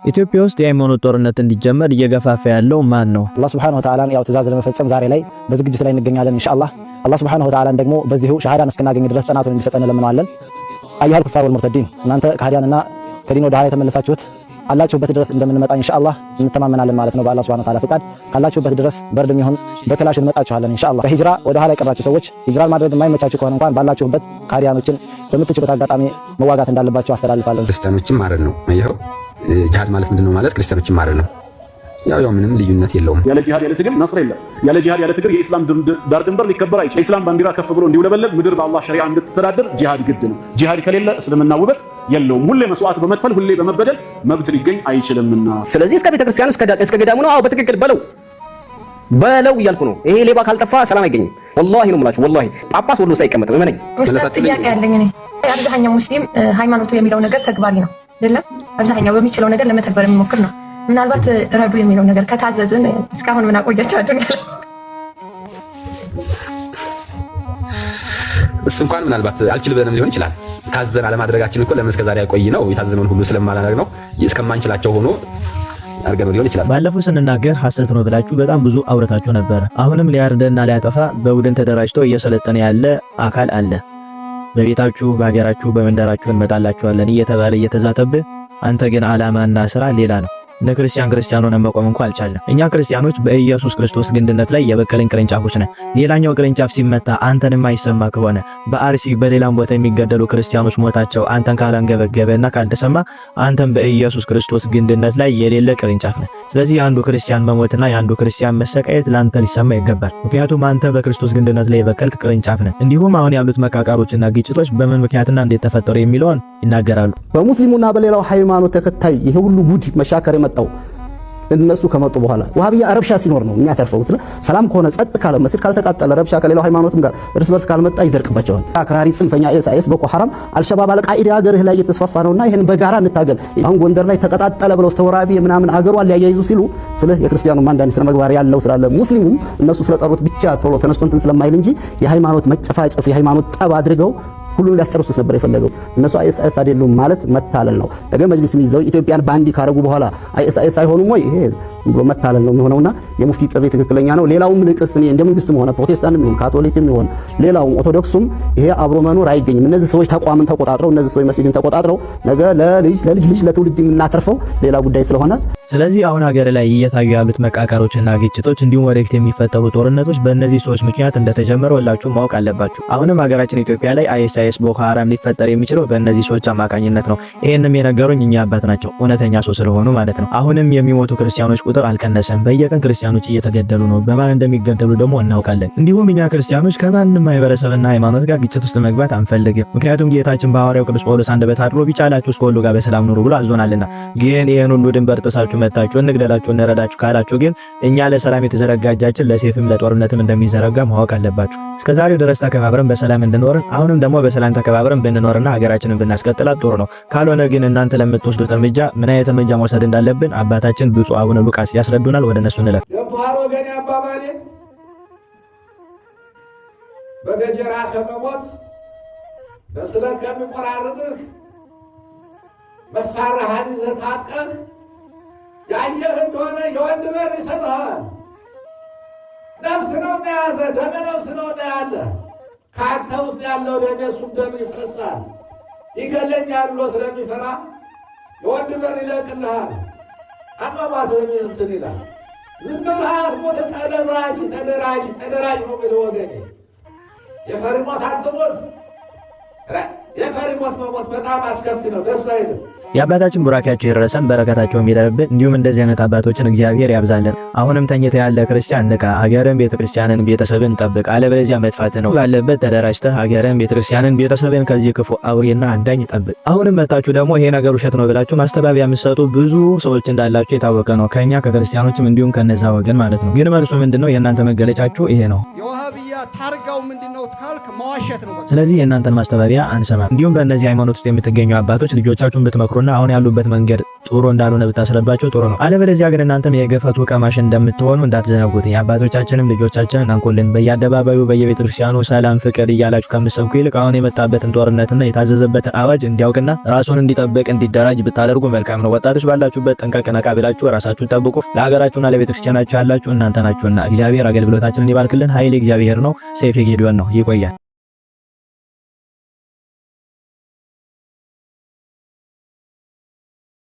ኢትዮጵያ ውስጥ የሃይማኖት ጦርነት እንዲጀመር እየገፋፋ ያለው ማን ነው? አላህ ሱብሓነሁ ወተዓላን ያው ትእዛዝ ለመፈጸም ዛሬ ላይ በዝግጅት ላይ እንገኛለን ኢንሻአላህ። አላህ ሱብሓነሁ ወተዓላን ደግሞ በዚሁ ሸሃዳን እስክናገኝ ድረስ ጽናቱን እንዲሰጠን እንለምነዋለን። أيها الكفار والمرتدين፣ እናንተ ከሃዲያንና ከዲን ወደ ኋላ የተመለሳችሁት አላችሁበት ድረስ እንደምንመጣ ኢንሻአላህ እንተማመናለን ማለት ነው። በአላህ ሱብሓነሁ ወተዓላ ፍቃድ ካላችሁበት ድረስ በርድም ይሁን በክላሽ እንመጣችኋለን ኢንሻአላህ። ከሂጅራ ወደ ኋላ የቀራችሁ ሰዎች ሂጅራን ማድረግ የማይመቻችሁ ከሆነ እንኳን ባላችሁበት ከሃዲያኖችን በምትችሉት አጋጣሚ መዋጋት እንዳለባችሁ አስተላልፋለሁ። ክርስቲያኖችን ማረድ ነው። ይኸው ጂሃድ ማለት ምንድነው? ማለት ክርስቲያኖችን ማረድ ነው። ያው ምንም ልዩነት የለውም። ያለ ጂሃድ ያለ ትግል ነስር የለም። ያለ ጂሃድ ያለ ትግል የኢስላም ዳር ድንበር ሊከበር አይችልም። የኢስላም ባንዲራ ከፍ ብሎ እንዲውለበለብ፣ ምድር በአላህ ሸሪዓ እንድትተዳደር ጂሃድ ግድ ነው። ጂሃድ ከሌለ እስልምና ውበት የለውም። ሁሌ መስዋዕት በመክፈል፣ ሁሌ በመበደል መብት ሊገኝ አይችልምና። ስለዚህ እስከ ቤተክርስቲያኑ፣ እስከ ገዳሙ ነው። አዎ፣ በትክክል በለው በለው እያልኩ ነው። ይሄ ሌባ ካልጠፋ ሰላም አይገኝም። ወላሂ ነው የምላችሁ። ወላሂ ጳጳስ ወሎ ውስጥ አይቀመጥም። እመነኝ። ኡስታዝ፣ ጥያቄ ያለኝ እኔ፣ አብዛኛው ሙስሊም ሃይማኖቱ የሚለው ነገር ተግባሪ ነው አይደለም? አብዛኛው በሚችለው ነገር ለመተግበር የሚሞክር ነው። ምናልባት ረዱ የሚለው ነገር ከታዘዝን እስካሁን ምን አቆያቸው አዱንያ ላይ? እሱ እንኳን ምናልባት አልችል ብለንም ሊሆን ይችላል። ታዘን አለማድረጋችን እኮ ለምን እስከዛሬ ያቆይ ነው። የታዘነውን ሁሉ ስለማላደርግ ነው፣ እስከማንችላቸው ሆኖ አድርገነው ሊሆን ይችላል። ባለፈው ስንናገር ሐሰት ነው ብላችሁ በጣም ብዙ አውርታችሁ ነበር። አሁንም ሊያርደና ሊያጠፋ በቡድን ተደራጅቶ እየሰለጠነ ያለ አካል አለ። በቤታችሁ፣ በሀገራችሁ፣ በመንደራችሁ እንመጣላችኋለን እየተባለ እየተዛተብህ፣ አንተ ግን ዓላማና ስራ ሌላ ነው። እንደ ክርስቲያን ክርስቲያን ሆነን መቆም እንኳን አልቻለም። እኛ ክርስቲያኖች በኢየሱስ ክርስቶስ ግንድነት ላይ የበቀልን ቅርንጫፎች ነን። ሌላኛው ቅርንጫፍ ሲመታ አንተን የማይሰማ ከሆነ፣ በአርሲ በሌላም ቦታ የሚገደሉ ክርስቲያኖች ሞታቸው አንተን ካላንገበገበና ካልተሰማ አንተን በኢየሱስ ክርስቶስ ግንድነት ላይ የሌለ ቅርንጫፍ ነህ። ስለዚህ የአንዱ ክርስቲያን መሞትና የአንዱ ክርስቲያን መሰቃየት ለአንተ ሊሰማ ይገባል። ምክንያቱም አንተ በክርስቶስ ግንድነት ላይ የበቀልክ ቅርንጫፍ ነህ። እንዲሁም አሁን ያሉት መቃቃሮችና ግጭቶች በምን ምክንያትና እንዴት ተፈጠሩ የሚለውን ይናገራሉ። በሙስሊሙና በሌላው ሃይማኖት ተከታይ ይሄ ሁሉ ጉድ መሻከር የመጣው እነሱ ከመጡ በኋላ ዋሃብያ ረብሻ ሲኖር ነው የሚያተርፈው። ስለ ሰላም ከሆነ፣ ጸጥ ካለ፣ መስጊድ ካልተቃጠለ፣ ረብሻ ከሌላው ሃይማኖትም ጋር እርስ በርስ ካልመጣ ይደርቅባቸዋል። አክራሪ ጽንፈኛ አይኤስአይኤስ፣ ቦኮ ሐራም፣ አልሸባብ፣ አልቃኢዳ ሀገርህ ላይ እየተስፋፋ ነውና ይሄን በጋራ እንታገል። አሁን ጎንደር ላይ ተቀጣጠለ ብለው ተወራቢ ምናምን አገሯን ሊያያይዙ ሲሉ ስለ የክርስቲያኑ አንዳንድ ስነ ምግባር ያለው ስላለ ሙስሊሙም እነሱ ስለጠሩት ብቻ ቶሎ ተነስቶ እንትን ስለማይል እንጂ የሃይማኖት መጨፋጨፍ፣ የሃይማኖት ጠብ አድርገው ሁሉን ሊያስጨርሱት ነበር የፈለገው። እነሱ አይኤስአይኤስ አይደሉም ማለት መታለል ነው። ነገ መጅሊስን ይዘው ኢትዮጵያን ባንዲ ካረጉ በኋላ አይኤስአይኤስ አይሆኑም ወይ? ይሄ ብሎ መታለል ነው የሚሆነውና የሙፍቲ ጥሪ ትክክለኛ ነው። ሌላውም ልቅስ እኔ እንደ መንግስትም ሆነ ፕሮቴስታንትም ይሁን ካቶሊክም ይሁን ሌላውም ኦርቶዶክሱም ይሄ አብሮ መኖር አይገኝም። እነዚህ ሰዎች ተቋምን ተቆጣጥረው፣ እነዚህ ሰዎች መስጊድን ተቆጣጥረው ነገ ለልጅ ለልጅ ልጅ ለትውልድ የምናተርፈው ሌላ ጉዳይ ስለሆነ። ስለዚህ አሁን ሀገር ላይ እየታዩ ያሉት መቃቃሮችና ግጭቶች እንዲሁም ወደፊት የሚፈጠሩ ጦርነቶች በእነዚህ ሰዎች ምክንያት እንደተጀመረ ሁላችሁም ማወቅ አለባችሁ። አሁንም ሀገራችን ኢትዮጵያ ላይ አይኤስአይኤስ፣ ቦኮ ሀራም ሊፈጠር የሚችለው በእነዚህ ሰዎች አማካኝነት ነው። ይህንም የነገሩኝ እኚህ አባት ናቸው፣ እውነተኛ ሰው ስለሆኑ ማለት ነው። አሁንም የሚሞቱ ክርስቲያኖች ቁጥር አልቀነሰም። በየቀን ክርስቲያኖች እየተገደሉ ነው። በማን እንደሚገደሉ ደግሞ እናውቃለን። እንዲሁም እኛ ክርስቲያኖች ከማንም ማህበረሰብና ሃይማኖት ጋር ግጭት ውስጥ መግባት አንፈልግም። ምክንያቱም ጌታችን በሐዋርያው ቅዱስ ጳውሎስ አንደበት አድሮ ቢቻላችሁ እስከ ሁሉ ጋር በሰላም ኑሩ ብሎ አዞናልና። ግን ይህን ሁሉ ድንበር ጥሳችሁ መታችሁ እንግደላችሁ እንረዳችሁ ካላችሁ ግን እኛ ለሰላም የተዘረጋ እጃችን ለሴፍም ለጦርነትም እንደሚዘረጋ ማወቅ አለባችሁ። እስከዛሬው ድረስ ተከባብረን በሰላም እንድኖርን አሁንም ደግሞ በሰላም ተከባብረን ብንኖርና ሀገራችንን ብናስቀጥላት ጥሩ ነው። ካልሆነ ግን እናንተ ለምትወስዱት እርምጃ ምን አይነት እርምጃ መውሰድ እንዳለብን አባታችን ብፁዕ አቡነ ሉቃስ ያስረዱናል። ወደ እነሱ እንለፍ። ገብቶሃል ወገኔ? አባባሌ በገጀራ ከመሞት፣ በስለት ከሚቆራርጥህ መሳሪያህን ይዘህ ታጥቀህ ያየህ እንደሆነ የወንድ በር ይሰጥሃል። ነፍስ ነው እንደያዘ፣ ደመ ነፍስ ነው እንደያለ፣ ከአንተ ውስጥ ያለው ደም የእሱም ደም ይፈሳል። ይገለኛል ብሎ ስለሚፈራ የወንድ በር ይለቅልሃል። አሟሟትህም እንትን ይላል። ዝም ብለህ አትሞት። ተደራጅ፣ ተደራጅ፣ ተደራጅ ነው የሚለው ወገኔ። የፈሪ ሞት አትሞት። የፈሪ ሞት መሞት በጣም አስከፊ ነው፣ ደስ አይልም። የአባታችን ቡራኪያቸው ይድረሰን፣ በረከታቸውም ይደርብን። እንዲሁም እንደዚህ አይነት አባቶችን እግዚአብሔር ያብዛልን። አሁንም ተኝተህ ያለ ክርስቲያን ንቃ። ሀገርን፣ ቤተክርስቲያንን፣ ቤተሰብን ጠብቅ። አለበለዚያ መጥፋት ነው። ባለበት ተደራጅተህ ሀገርን፣ ቤተክርስቲያንን፣ ቤተሰብን ከዚህ ክፉ አውሬና አዳኝ ጠብቅ። አሁንም መታችሁ ደግሞ ይሄ ነገር ውሸት ነው ብላችሁ ማስተባበያ የምትሰጡ ብዙ ሰዎች እንዳላችሁ የታወቀ ነው። ከኛ ከክርስቲያኖችም እንዲሁም ከነዛ ወገን ማለት ነው። ግን መልሱ ምንድነው? የእናንተ መገለጫችሁ ይሄ ነው። የዋሃብያ ታርጋው ምንድነው ካልክ መዋሸት ነው። በቃ ስለዚህ የእናንተን ማስተባበያ አንሰማም። እንዲሁም በእነዚህ ሃይማኖት ውስጥ የምትገኙ አባቶች ልጆቻችሁን ብትመክሩና አሁን ያሉበት መንገድ ጥሩ እንዳልሆነ ብታስረዷቸው ጥሩ ነው። አለበለዚያ ግን እናንተም የገፈቱ ቀማሽ እንደምትሆኑ እንዳትዘነጉት። አባቶቻችንም ልጆቻችንን አንቁልን። በየአደባባዩ በየቤተክርስቲያኑ ሰላም፣ ፍቅር እያላችሁ ከምትሰብኩ ይልቅ አሁን የመጣበትን ጦርነትና የታዘዘበትን አዋጅ እንዲያውቅና ራሱን እንዲጠብቅ እንዲደራጅ ብታደርጉ መልካም ነው። ወጣቶች ባላችሁበት ጠንቀቅ ነቃ ብላችሁ ራሳችሁን ጠብቁ። ለሀገራችሁና ለቤተክርስቲያናችሁ ያላችሁ እናንተ ናችሁና እግዚአብሔር አገልግሎታችንን ይባርክልን። ኃይል እግዚአብሔር ነው። ሰይፍ ጌዲዮን ነው። ይቆያል።